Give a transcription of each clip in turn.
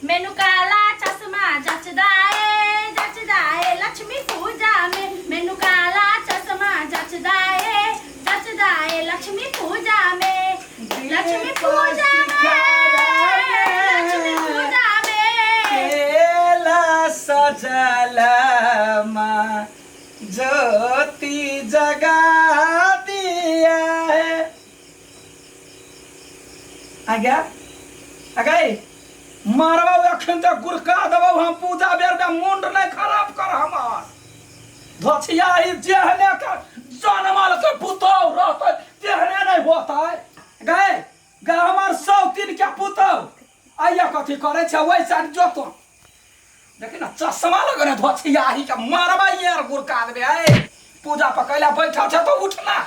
मैनू काला चश्मा जचदा ए, जचदा ए लक्ष्मी पूजा में। मैनू काला चश्मा जचदा ए, जचदा ए लक्ष्मी पूजा में, लक्ष्मी पूजा में, लक्ष्मी पूजा में। केला सजला माँ ज्योति जगा दिया है। आ गया आ गई मारबौ अखन तक गुरका देबौ हम। पूजा बेर में मुंड नहीं खराब कर हमर। धोछिया ही जेहने के जनमल के पुतौ रहतै तेहने नहीं होतै। गए गए हमर सौतीन के पुतौ आइया कथी करै छै ओहि साइड जोतो। देखी ना चश्मा लगने धोछिया ही के मारबै यार गुरका देबै। आए पूजा पकैला बैठल छै तो उठना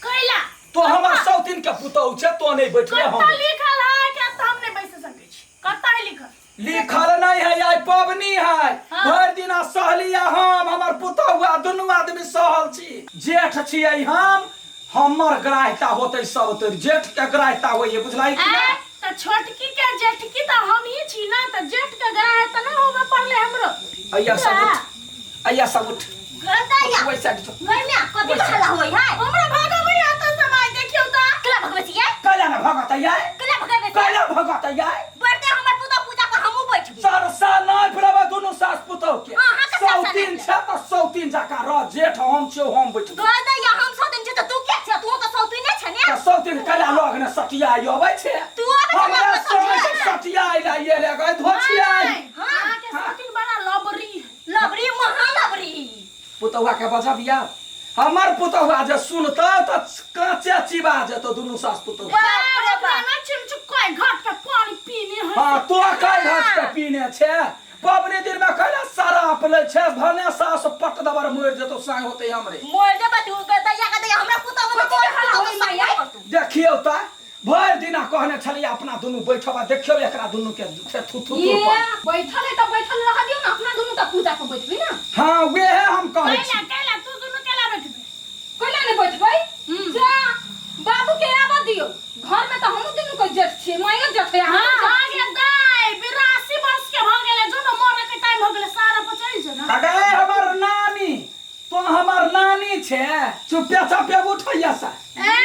कैला तो हमर सौतीन के पुतौ छै तो नहीं बैठले हम। कत्ता लिखल है कि अब तो हम नहीं बैठ सकै छी? कत्ता है लिखल? लिखल नहीं है, आइ पबनी है। हाँ। भरि दिना सहलिया हम, हमर पुतहु आ दुनू आदमी सहल छी। जेठ छियै हम, हमर ग्राहिता होतै सब तोर जेठ के ग्राहिता होइए, बुझलाई कि ए ना? त छोटकी के जेठकी त हम ही छी ना, त जेठ के ग्राह त ना होबे पड़ले हमरो। अइया सब उठ, अइया सब उठ। गरदैया ओहि साइड जो। गरमिया कथी के हल्ला होय है? हमरा भगबै आता समय देखियौ त। केला भगबै छियै? कैला ना भगत अइया? केला भगबै? कैला भगत अइया? बढ़ते हमर पुतहु पूजा पर हमहूँ बैठबै। सरसा नहीं फिरबै दुनू सास पुतहु के। अहाँके सरसा नहि सौतीन फिरबै। छै तऽ सौतीन जकाँ रह, जेठ हम छियौ हम बैठबै। गरदैया हम सौतीन छी तऽ तू के छै? तू तऽ सौतीने छै ने। तऽ सौतीन कैला लग ने सटिया अबै छै? तू अबै छै हमरा लग मे संगे सटिया। सटिया अइला ये रे गै धोछिया। हाँ। अहाँके सौतीन बड़ा लबरी है। लबरी महा लबरी। पुतहुआ के बजबिया, हमर पुतहुआ जे सुनतौ तऽ काँचे चिबा जेतौ दुनू सास पुतहु। बाप रे बाप। ना चिमचुकाय घाट के पानी पीने है। हाँ तो कै घाट के पीने छे? पबनी दिन में कैला शराप लै छे, भने सास पट दबर मरि जेतौ साँझ होते हमरे। मोर देबा तू गदैया गदैया हमरा पुतहु के तोर पुतहु के संग नहीं करतौ। देखियौ तऽ भरि दिना कहने छलियै अपना दुनू बैठब आ देखियौ एकरा दुनू के थू थू थू ये बैठल है त बैठल रह दियो ना, अपना दुनू त पूजा पर बैठबी ना। हाँ वेहे हम कहै कैला छी। कैला तू दुनू कैला बैठबे? कैला नहीं बैठबै? जा बाबू के आबऽ दियो घर में, त हमहू दुनू के जेठ छियै, माइयो जेठ है। हाँ हाँ गे दाई 82 वर्ष के भ गेले, जो न मरे के टाइम हो गेले सारा पर चल जो ना। अगे हमर नानी, तो हमर नानी छे, चुपे चापे उठैया सा। ए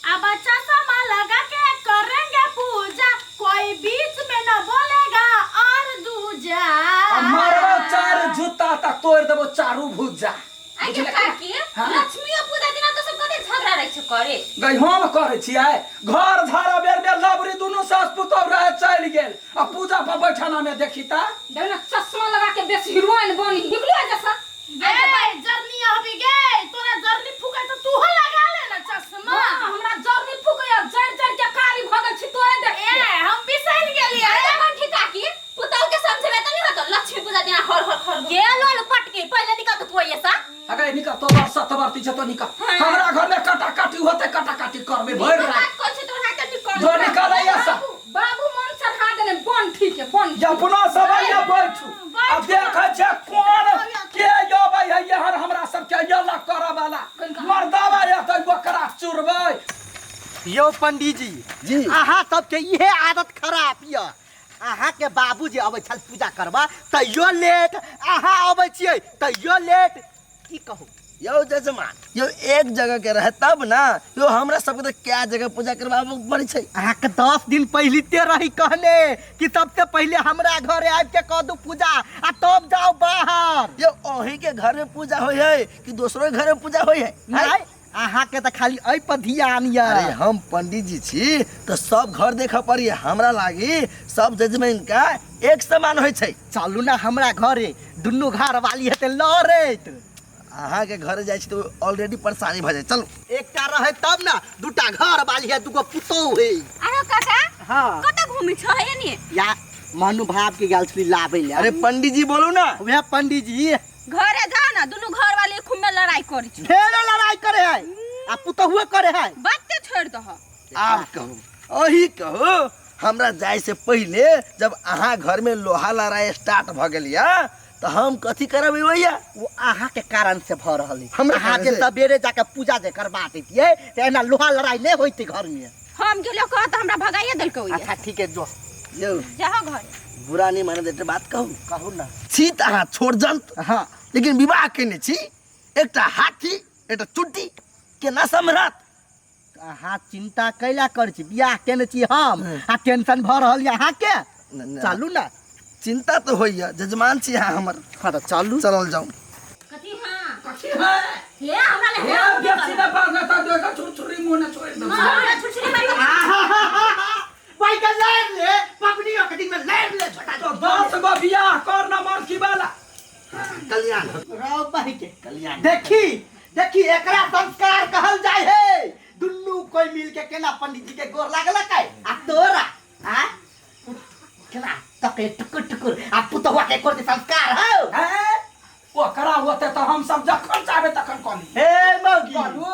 अब चश्मा लगा के करेंगे पूजा, कोई बीच में न बोलेगा और दूजा। आ मारबो चार जूता तक तोड़ देबो चारू भुजा। आइ के काकी हाँ? लक्ष्मीओ पूजा दिना तो सब कते झगड़ा रहै छै करे। गई हम करै छियै घर झाड़ा बेर बेर लबरी दुनू सास पुतहु रहे चलि गेल आ पूजा पर बैठना में देखी ता। देख ना चश्मा लगा के बेस हीरोइन बनी निकलो जैसा। ए जरनी हबी गे, तोरा जरनी फुकै त तू हो लगा ले ना चश्मा। हाँ, हमरा जरनी फुकै आ जड़ जड़ के कारी भ गेल छी तोरे देख ए हम बिसरि गेलियै। अरे बंठी काकी पुतहु के समझेबे त नहीं होतो, लक्ष्मी पूजा दिना हर हर हर गे लोल पटके पहिले निकल त तू ऐसा। अगे निकल तो बार सत बार तीछे तो निकल। हाँ। हमरा घर में कटा काटी होते कटा काटी करबे भरि रात। बात कर छै तो हाथ निकल। जो निकल ऐसा। बाबू मन चढ़ा देने बन ठीक है बन। अपना सब आइया बैठू आ देखै छै कोन के अबै है एहन हमरा सबके यला करऽ वाला मर्दावा एतै ओकरा चुरबै। यौ पंडीजी जी। अहाँ सबके इहे आदत खराब यऽ। अहाँ के बाबू जे अबै छल पूजा करबा तैयो लेट, अहाँ अबै छियै तैयो लेट, की कहू? यौ जजमान यौ एक जगह के रहे तब ना यौ, हमरा सबके तो क्या जगह पूजा करबाबे पड़ै छै। अहाँ के 10 दिन पहिलिते रही कहने कि सबसे पहिले हमरा घरे आबि के कऽ दू पूजा आ तब जाओ बाहर। यौ अहीं के घर में पूजा होय है कि दोसरो के घर में पूजा होय है? नहीं, अहाँ के तऽ खाली एहि पर ध्यान यऽ। अरे हम पंडित जी छी तऽ सब घर देखऽ पड़ी, हमरा लागी सब जजमैन का एक समान होइ छै। चलू ना हमरा घरे, दुनू घर वाली हेतै लड़ैत। अहाँ के घर जाइ छी तऽ ऑलरेडी परेशानी भऽ जाइ। चलू। एकटा रहै तब ना, दूटा घर वाली है, दूगो पुतोहु है। अरे काका हाँ। कतऽ घूमै छह एनी? या मनुभाव के गेल छली लाबै लए। अरे पंडित जी बोलू ना। वएह पंडित जी। घरे जा ना, दुनू घर वाले खूब में लड़ाई करै छै। ढेरे लड़ाई करे है आ पुतहुए करे है। बाते छोड़ दह। आब कहू, अही कहू, हमरा जाय से पहिले जब अहाँ घर में लोहा लड़ाई स्टार्ट भ गेल या तऽ हम कथी करब भैया? वो अहाँ के कारण से भ रहल है। हमरा अहाँ कारण जे से? सवेरे जाके पूजा जे करबा देतियै तऽ एना लोहा लड़ाई नहीं होइते घर में। हम गेलियो कह तऽ हमरा भगाइए देलकै। अच्छा ठीक है जो यौ जाहो घर बुरा नहीं माने एकटा बात कहू कहू ना छी तऽ अहाँ छोट जन्त हाँ लेकिन विवाह केने छी एकटा हाथी एकटा चुट्टी केना सम्हरत अहाँ चिंता कैला कर छी बियाह केने छी हम आ टेंशन भऽ रहल यऽ अहाँके न- चलू ना चिंता तऽ होइए जजमान छी अहाँ हमर हाँ तऽ चलू चलल जाउ कथी हां कथी है हे हमरा ले हे बेसी ने बाजना ता देखा छुरछुरी मुंह ने छोड़ दो हमरा छुछुरी मारी भाई के लैब ले पबनी के दिन में लैब ले छोटा तो 10 गो बियाह कर न मरखी वाला कल्याण हो रौ भाई के कल्याण देखी देखी एकरा संस्कार कहल जाय है दुनू कोई मिल के केना पंडित जी के गोर लागलक है आ तोरा आ केना तके टुकुर टुकुर आ पुतहुआ के कोर संस्कार हो हैं ओकरा होते तो हम सब जखन चाहबे तखन कली हे मौगी कहलू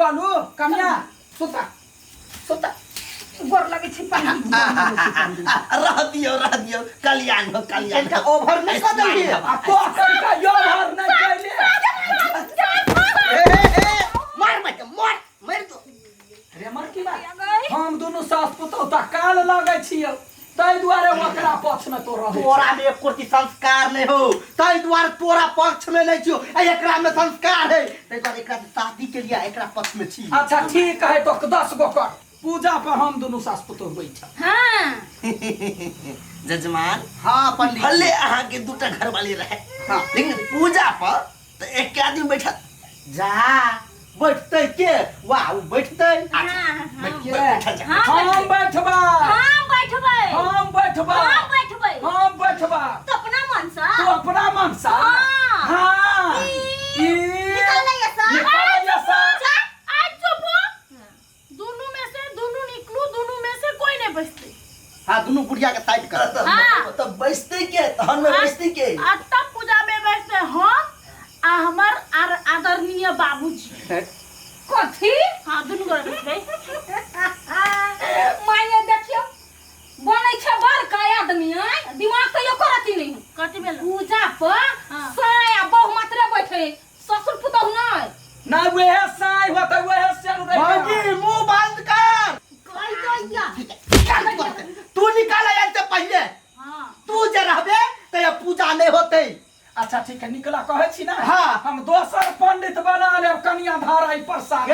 कहलू कन्या सुता सुता गोर लगे छी पानी रह दियौ रह दियौ कल्याण हो कल्याण इनका ओवर नहीं कर देलिए आ तो कनका यो हर नहीं कैले हे हे हे मार मत मार मार दो रे मर की बात हम दुनू सास पुतोह त काल लगै छियौ ताहि दुआरे ओकरा पक्ष में तो रहै तोरा में एको रति संस्कार नहीं हो ताहि दुआरे तोरा पक्ष में नहीं छियो आ एकरा में संस्कार है ताहि दुआरे एकरा से शादी के लिए एकरा पक्ष में छी अच्छा ठीक है तो 10 गो कर पूजा पर हम दुनू सास पुतोह बैठब हां जजमान हाँ पंडित भले अहाँ के दूटा घरवाली रहे हाँ। लेकिन पूजा पर तो एक आदमी बैठत जा बैठते के वाह उ बैठते बैठल जा। हम बैठबा हम बैठबै हम बैठबा हम बैठबै हम बैठबा तो अपना मन से तू अपना मन सा हाँ। हाँ ई। ई। निकल नहीं सा निकल नहीं सा। आज चुप हो दोनों में से दोनों निकलू दोनों में से कोई नहीं बचते हाँ दुनू बुढ़िया के साइड कर तऽ हाँ। तऽ बैसते के तहन में बैसते के आ तब पूजा में बैठते हम आ हमर आर आदरणीय बाबूजी कथी हाँ दुनू गोरे बैठबै माये देखियो बनै छै बड़का आदमी आय दिमाग तऽ एको रति नहीं कथी भेल पूजा पर हाँ। साय आ बहु मात्रे बैठे ससुर पुतहु नहीं ना वह साई होता वह सेल रहे भौजी मुंह बंद कर कहि दैया निकाल तू निकाल आयल से पहले हाँ तू जे रहबे त ये पूजा नहीं होते अच्छा ठीक है निकला कहै छी ना हाँ। हम दोसर पंडित बना लेब कनिया धारा प्रसाद ए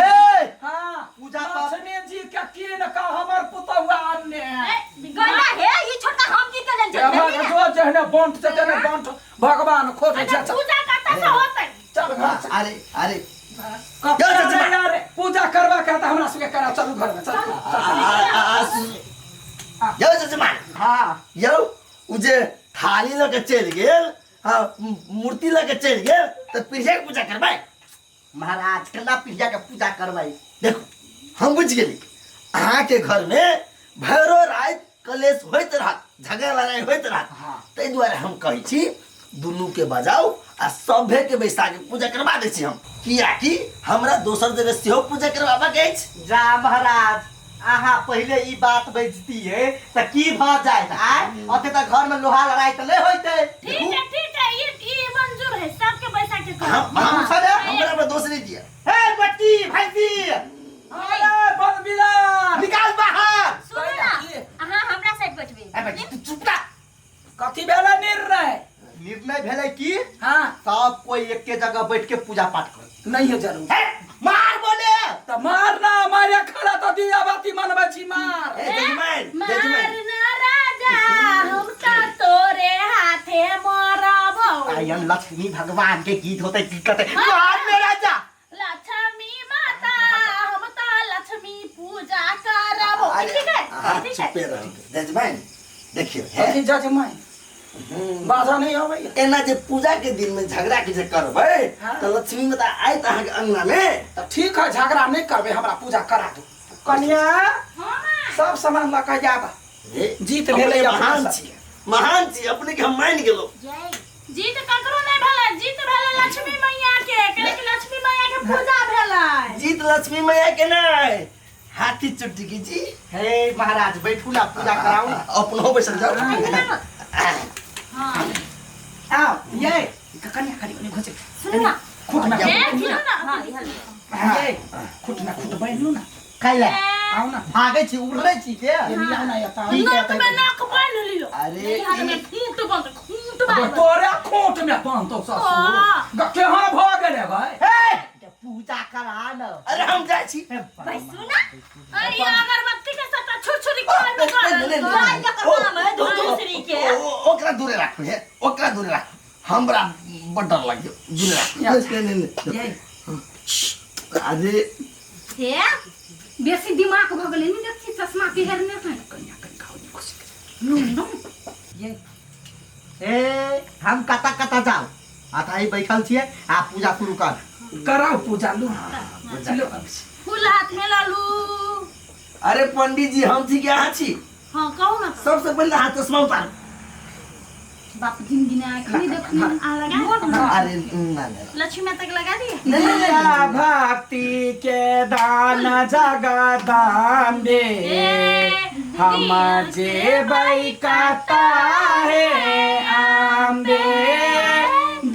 हाँ पूजा पर- लक्ष्मी जी के कीन का हमर पुतहुआ आनने है गैला हे ई छोटका हम की के लेल जे जो जहने बंट से तेने बंट भगवान खोज अच्छा चल पूजा कतऽ से होतै चल घर चल। अरे अरे कपड़ा चल, चल। नहीं यार पूजा करवा के त हमरा सबके करा चलू घर में चल यौ जजमान हाँ यौ उ जे थाली लऽ के चलि गेल हाँ मूर्ति लऽ के चलि गेल तऽ पीढ़िया के पूजा करबै महाराज केना पीढ़िया के पूजा करबै देखू हम बुझि गेली अहाँके घरमे भैरो राति कलेश होइत रहत झगड़ा लड़ाइ होइत रहत ताहि दुआरे हम कहै छी दुनूके बजाउ आ सभेके बैसा के पूजा करबा दै छी हम कियाकि हमरा दोसर जगह सेहो पूजा करबाबक अछि जा महाराज अहाँ पहिले ई बात बजतियै तऽ की भऽ जाइत आय ओते तऽ घर में लोहा लड़ाई तऽ नहि होइतै ठीक है ठीक है ये ये मंजूर है सबके बैठा के करो हम हम छले हमरा पर दोष नहीं दिया हे बट्टी भैंसी अरे बदबिला निकाल बाहर सुनू ना अहाँ हमरा साइड बैठबै ए बट्टी तू चुप रह कथी भेलै निर्णय निर्णय भेलै कि हाँ सब कोई एके जगह बैठ के पूजा पाठ कर नहीं है जरूर हे मार बोले त मारना मारे खड़ा तो दिया बाती मनबै छी मार ए जजमान जजमान मारना राजा हम त तोरे हाथे मरबौ आयन लक्ष्मी भगवान के गीत होते की कहते मार मेरा जा लक्ष्मी माता हम त लक्ष्मी पूजा करबौ अरे ठीक है अहाँ ठीक है चुपे रहू जजमान देखियौ हे अथी जजमान बाजा नहीं आबै एना जे पूजा के दिन में झगड़ा के जे करबै हाँ। तऽ लक्ष्मी माता आयत अहाँके अंगना में तऽ ठीक है झगड़ा नहीं करबै हमरा पूजा करा दू कन्या सब सामान लऽ कऽ जाब हे, जीत अपने भेलै अपना महान सबके। छी महान छी अपने के हम मान गेलहुँ जीत ककरो नहीं भेलै जीत भेलै लक्ष्मी मैया के कहे कि लक्ष्मी मैया के पूजा भेलै जीत लक्ष्मी मैया के नहीं हाथी चुटकी की जी हे महाराज बैठू ना पूजा कराऊ अपनो बैसल जाओ आओ ये कन्या खाली ओने घुसे सुनू ना खुट ना ए सुनू ना हाँ इहल ये खुट ना खुट बान्हि लू ना कैला आओ ना भागै छी उड़ै छी के ये आओ ना एतऽ नक में नक बान्हि अरे नहीं खूंट बंद खूंट अबे बंद तोरे खूंट में बांधतो ससुर ग केहन भ गेले भाई हे पूजा करा न अरे हम जाइ छी भाई सुना अरे ये अगरबत्ती के साथ छुरछुरी खाए में नहीं, नहीं, कर नहीं, गाय का काम है दूसरी के ओकरा दूरे राखू हे ओकरा दूरे राखू हमरा बड़ डर लागियो दूरे राखू नहीं नहीं नहीं अरे हे बेसी दिमाग भऽ गेलै नहि देखी चश्मा पहिरने है ए हम कता कता जाओ आ त बैठल छियै आ पूजा शुरू कर कराओ पूजा लू पूजा लो। फूल हाथ में लालू अरे पंडित जी हम छी कि अहाँ छी हाँ कहू ना तो। सबसे पहिले हाथ चश्मा उतारू बाप जिंदगी ने आँख नहीं देखनी आ लगा अरे ना ना लक्ष्मी माता के लगा दिए नहीं नहीं नहीं, दिया भक्ति के दान जगदम्बे हम जेबै कता हे आम्बे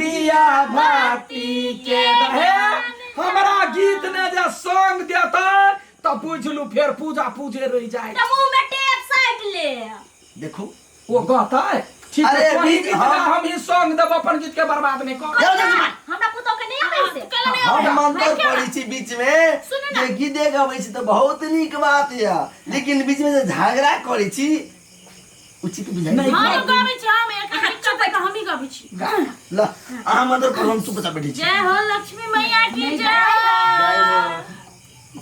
दिया भक्ति के हे हमरा गीत ने जे सॉन्ग देतै तऽ बुझलू फेर पूजा पूजे रहि जाय त मुंह में टेप साइड ले देखू ओ कहतै ठीक अरे है तोही बीच- गीत गा, हम ही सॉन्ग देब अपन गीत के बर्बाद नहीं कर जाओ जाओ जाओ। हमरा पुतोह के नहीं आबै से कल नहीं हम मंत्र पढ़ी छी बीच में सुनू ना। जे गीते गबै छी तऽ बहुत नीक बात यऽ लेकिन बीच में जे झगड़ा करै छी उचित बुझाइ नहीं। हम गाबै छी हम एक दिक्कत है हम ही गाबै छी ल अहाँ मंत्र पढ़ू हम चुपचाप बैठे छी जय हो लक्ष्मी मैया की जय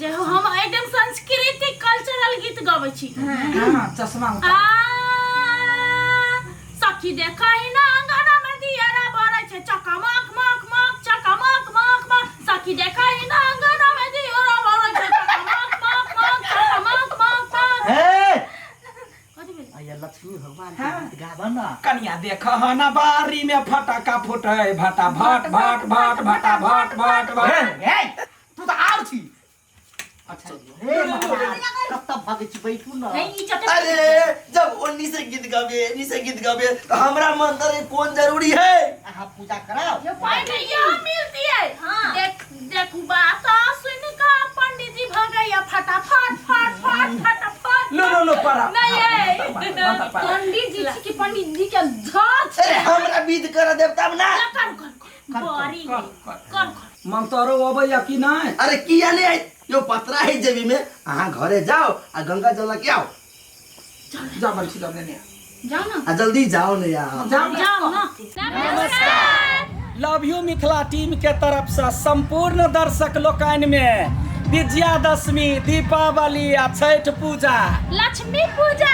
जय हो हम एकदम सांस्कृतिक कल्चरल गीत गाबै छी हाँ, चश्मा आ उतार। सखी देखहि ना अंगना में दियरा बरै छै चकमक मक मक चकमक मक मक सखी देखहि ना अंगना में दियरा बरै छै चकमक मक मक चकमक मक मक हे कथी भेलै अया लक्ष्मी भगवान के गीत गाब न कनिया देख हन बारी में फटाका फूटे भटा भट भट भट भटा भट भट भट हे तू तऽ आर छी अच्छा हे भगवान कतऽ भगै छी बैठू न नहीं ई चटे अरे जब ओन्नी से गीत गाबे एन्नी से गीत गाबे तो हमरा मंत्र के कोन जरूरी है अहाँ पूजा कराओ पहले यह मिलती है हाँ। देख देखू बात सुन का पंडित जी भगैया फटाफट फट फट फटाफट लो लो लो परा नहीं है। पंडित जी छी कि पंडित जी के झट अरे हमरा विध कर देब तब ना कर कर कर बड़ी कर कर कर कर मंतरो अबैया कि नहि अरे किया नहीं आई यो पतरा है जेबी में अहाँ घरे जाओ आ गंगा जल के आओ जा बंसी जाओ नेने जाओ ना आ जल्दी जाओ ने यार जाओ जाओ ना नमस्कार लव you Mithila team के तरफ से संपूर्ण दर्शक लोकनि में विजयादशमी दीपावली आ छठ पूजा लक्ष्मी पूजा